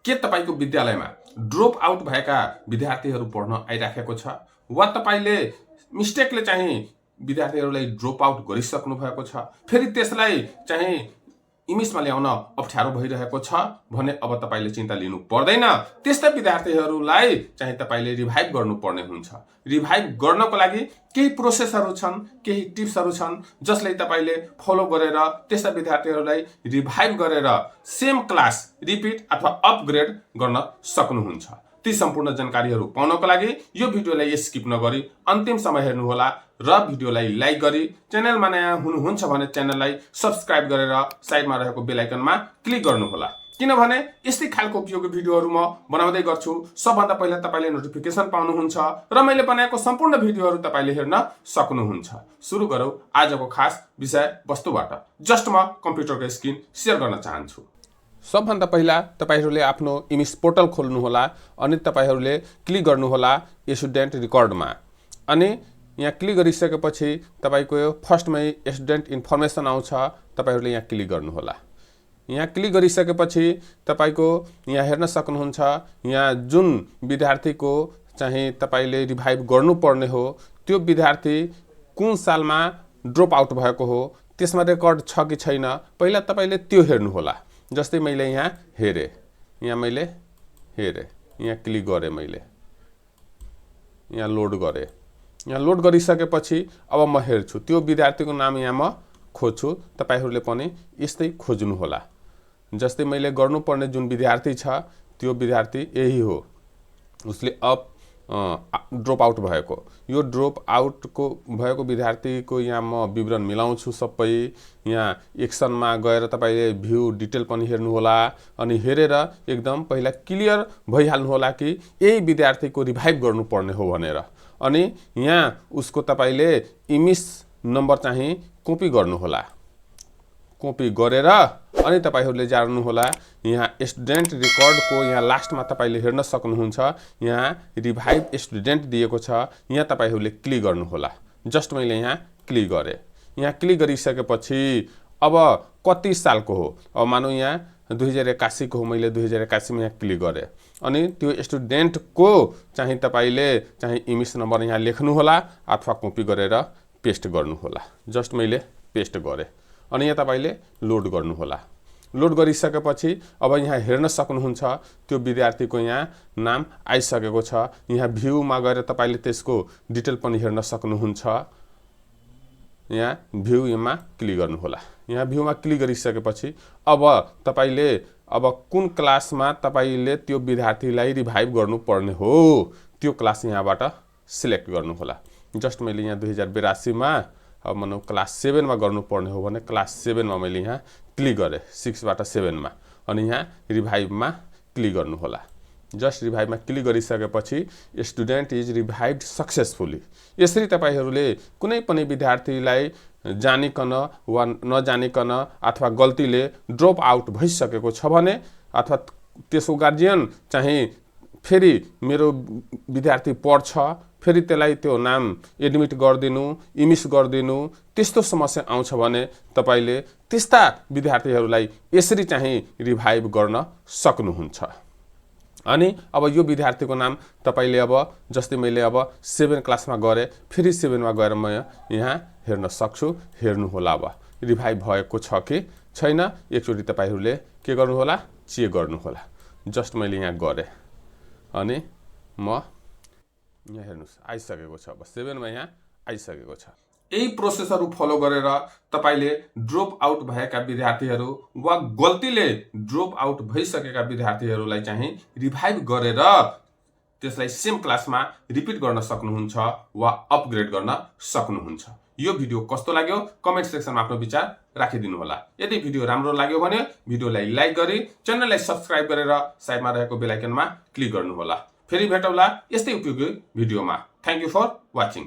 के तपाईको विद्यालयमा ड्रप आउट भएका विद्यार्थीहरू पढ्न आइराखेको छ वा तपाईले मिस्टेकले चाहिँ विद्यार्थीहरूलाई ड्रप आउट गरिसक्नु भएको छ, फेरि त्यसलाई चाहिँ इमेजमा ल्याउन अप्ठ्यारो भइरहेको छ भने अब तपाईले चिन्ता लिनु पर्दैन। त्यस्ता विद्यार्थीहरूलाई चाहिँ तपाईले रिभाइभ गर्नुपर्ने हुन्छ। रिभाइभ गर्नको लागि केही प्रोसेसहरू छन्, केही टिप्सहरू छन् जसलाई तपाईले फलो गरेर त्यस्ता विद्यार्थीहरूलाई रिभाइभ गरेर सेम क्लास रिपिट अथवा अपग्रेड गर्न सक्नुहुन्छ। ती सम्पूर्ण जानकारीहरू पाउनको लागि यो भिडियोलाई स्किप नगरी अन्तिमसम्म हेर्नुहोला र भिडियोलाई लाइक गरी च्यानलमा नयाँ हुनुहुन्छ भने च्यानललाई सब्स्क्राइब गरेर साइडमा रहेको बेल आइकनमा क्लिक गर्नुहोला, किनभने यस्तै खालको उपयोगी भिडियोहरू म बनाउँदै गर्छु। सबभन्दा पहिला तपाईले नोटिफिकेसन पाउनुहुन्छ र मैले बनाएको सम्पूर्ण भिडियोहरू तपाईले हेर्न सक्नुहुन्छ। सुरु गरौँ आजको खास विषय वस्तुबाट। जस्ट म कम्प्युटरको स्क्रिन शेयर गर्न चाहन्छु। सबभन्दा पहिला तपाईहरूले आफ्नो इमेज पोर्टल खोल्नुहोला अनि तपाईहरूले क्लिक गर्नुहोला स्टुडेन्ट रेकर्डमा। अनि यहाँ क्लिक गरिसकेपछि तपाईको फर्स्टमै स्टुडेन्ट इन्फर्मेसन आउँछ, तपाईहरूले यहाँ क्लिक गर्नुहोला। यहाँ क्लिक गरिसकेपछि तपाईको यहाँ हेर्न सक्नुहुन्छ यहाँ जुन विद्यार्थीको चाहिँ तपाईले रिभाइभ गर्नुपर्ने हो त्यो विद्यार्थी कुन सालमा ड्रप आउट भएको हो, त्यसमा रेकर्ड छ कि छैन पहिला तपाईले त्यो हेर्नुहोला। जस्तै मैले यहाँ हेरेँ, यहाँ क्लिक गरेँ, मैले यहाँ लोड गरेँ। यहाँ लोड गरिसकेपछि अब म हेर्छु त्यो विद्यार्थीको नाम यहाँ म खोज्छु। तपाईहरूले पनि यस्तै खोज्नुहोला। जस्तै मैले गर्नुपर्ने जुन विद्यार्थी छ त्यो विद्यार्थी यही हो, उसले ड्रप आउट भएको। यो ड्रप आउटको भएको विद्यार्थीको यहाँ म विवरण मिलाउँछु सबै। यहाँ एक्सनमा गएर तपाईले भ्यू डिटेल पनि हेर्नुहोला अनि हेरेर एकदम पहिला क्लियर भइहाल्नु होला कि यही विद्यार्थीको रिभाइभ गर्नुपर्ने हो भनेर। अनि यहाँ उसको तपाईले इमेज नम्बर चाहिँ कपी गर्नुहोला। कपी गरेर अनि तपाईहरूले जान्नुहोला यहाँ स्टुडेन्ट रेकर्डको यहाँ लास्टमा तपाईले हेर्न सक्नुहुन्छ यहाँ रिभाइभ स्टुडेन्ट दिएको छ। यहाँ तपाईहरूले क्लिक गर्नुहोला। जस्ट मैले यहाँ क्लिक गरेँ। यहाँ क्लिक गरिसकेपछि अब कति सालको हो, अब मानौँ यहाँ 2081 को हो, मैले 2081 में यहाँ क्लिक गरेँ। अनि त्यो स्टुडेन्टको चाहिँ तपाईले चाहिँ इमेज नम्बर यहाँ लेख्नुहोला अथवा कपी गरेर पेस्ट गर्नुहोला। जस्ट मैले पेस्ट गरेँ अनि यहाँ तपाईले लोड गर्नुहोला। लोड गरिसकेपछि अब यहाँ हेर्न सक्नुहुन्छ त्यो विद्यार्थीको यहाँ नाम आइसकेको छ। यहाँ भ्यूमा गएर तपाईले त्यसको डिटेल पनि हेर्न सक्नुहुन्छ। यहाँ भ्यूमा क्लिक गर्नुहोला। यहाँ भ्यूमा क्लिक गरिसकेपछि अब तपाईले अब कुन क्लासमा तपाईले त्यो विद्यार्थीलाई रिभाइभ गर्नुपर्ने हो त्यो क्लास यहाँबाट सिलेक्ट गर्नुहोला। जस्ट मैले यहाँ 2082 मा अब मानौँ क्लास 7 मा गर्नुपर्ने हो भने क्लास 7 मा मैले यहाँ क्लिक गरेँ 6 बाट 7 मा अनि यहाँ रिभाइभमा क्लिक गर्नुहोला। जस्ट रिभाइभमा क्लिक गरिसकेपछि स्टुडेन्ट इज रिभाइभड सक्सेसफुली। यसरी तपाईहरूले कुनै पनि विद्यार्थीलाई जानिकन वा नजानिकन अथवा गल्तीले ड्रप आउट भइसकेको छ भने अथवा त्यसको गार्जियन चाहिँ फेरि मेरो विद्यार्थी पढ्छ फेरि त्यसलाई त्यो नाम एडमिट गरिदिनु, इमिस गरिदिनु, त्यस्तो समस्या आउँछ भने तपाईले त्यस्ता विद्यार्थीहरूलाई यसरी चाहिँ रिभाइभ गर्न सक्नुहुन्छ। अनि अब यो विद्यार्थीको नाम तपाईले अब जस्तै मैले अब 7 क्लासमा गरे, फेरि 7 मा गएर म यहाँ हेर्न सक्छु। हेर्नुहोला अब रिभाइभ भएको छ कि छैन एकचोटि तपाईहरूले के गर्नुहोला, चेक गर्नुहोला। जस्ट मैले यहाँ गरेँ अनि म यहाँ हेर्नुस् आइसकेको छ। अब 7 मा यहाँ आइसकेको छ। यही प्रोसेसहरू फलो गरेर तपाईले ड्रप आउट भएका विद्यार्थीहरू वा गल्तीले ड्रप आउट भइसकेका विद्यार्थीहरूलाई चाहिँ रिभाइभ गरेर त्यसलाई सेम क्लासमा रिपिट गर्न सक्नुहुन्छ वा अपग्रेड गर्न सक्नुहुन्छ। यो भिडियो कस्तो लाग्यो कमेन्ट सेक्सनमा आफ्नो विचार राखिदिनु होला। यदि भिडियो राम्रो लाग्यो भने भिडियोलाई लाइक गरी च्यानललाई सब्स्क्राइब गरेर साइडमा रहेको बेल आइकनमा क्लिक गर्नुहोला। फेरि भेटौँला यस्तै उपयोगी भिडियोमा। Thank you for watching.